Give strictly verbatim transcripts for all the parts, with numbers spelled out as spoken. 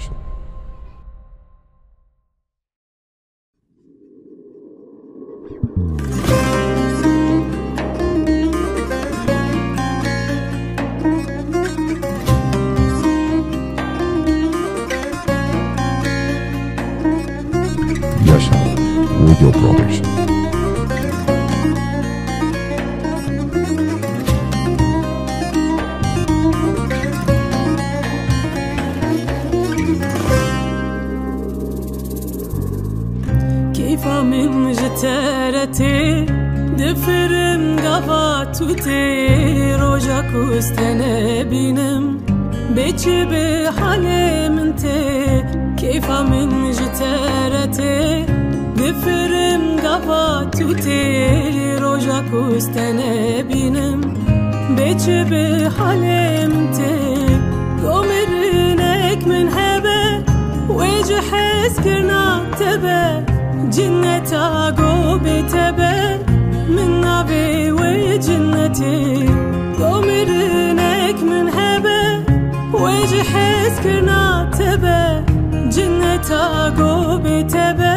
Production. Yaşar Video Production. Keyfa min ji te re tê, difirim gava tu tê, roja ku ez te nebînim, bê çi bi halê min tê. Keyfa min ji te re tê, difirim gava tu tê, roja ku ez te nebînim, bê çi bi halê min tê. Go mirinek min hebe, wê ji hezkirina te be, cinneta go bê te be, min navê wê cinnetê. Go mirinek min hebe, wê ji hezkirina te be, cinneta go bê te be,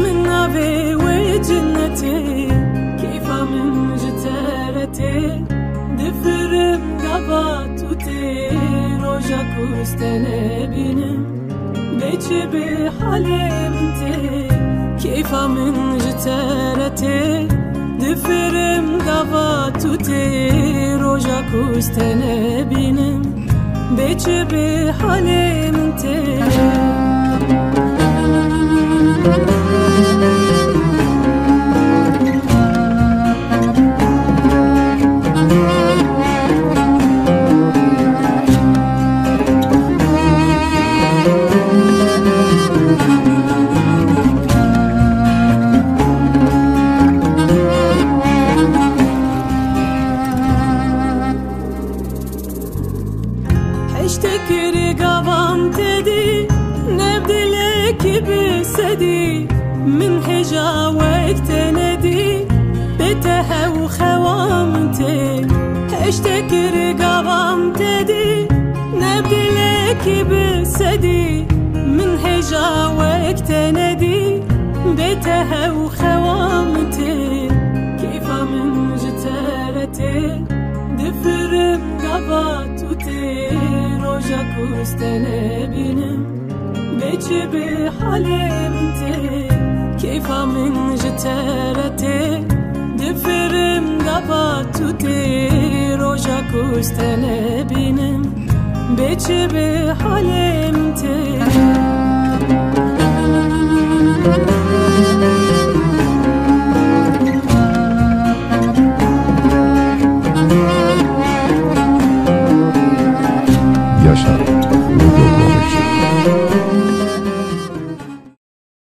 min navê wê cinnetê. Keyfa min ji te re tê, difirim gava tu tê, roja ku ez te nebînim, bê çi bi halê min tê. Keyfa min ji te re tê, difirim gava tu tê, roja ku ez te nebînim, bê çi bi halê min tê. Heştekirî gavan te dî, ne bi dilekî bi sedî, min hêja wek te nedî, bê te hew xewa min tê. Heştekirî gavan te dî, ne bi dilekî bi sedî, min hêja wek te nedî, bê te hew xewa min tê. Keyfa min ji te re tê, difirim gava tu tê, roja ku ez te nebînim, bê çi bi halê min tê. Keyfa min ji te re tê, difirim gava tu tê, roja ku ez te nebînim, bê çi bi halê min tê. Yaşar Video Production.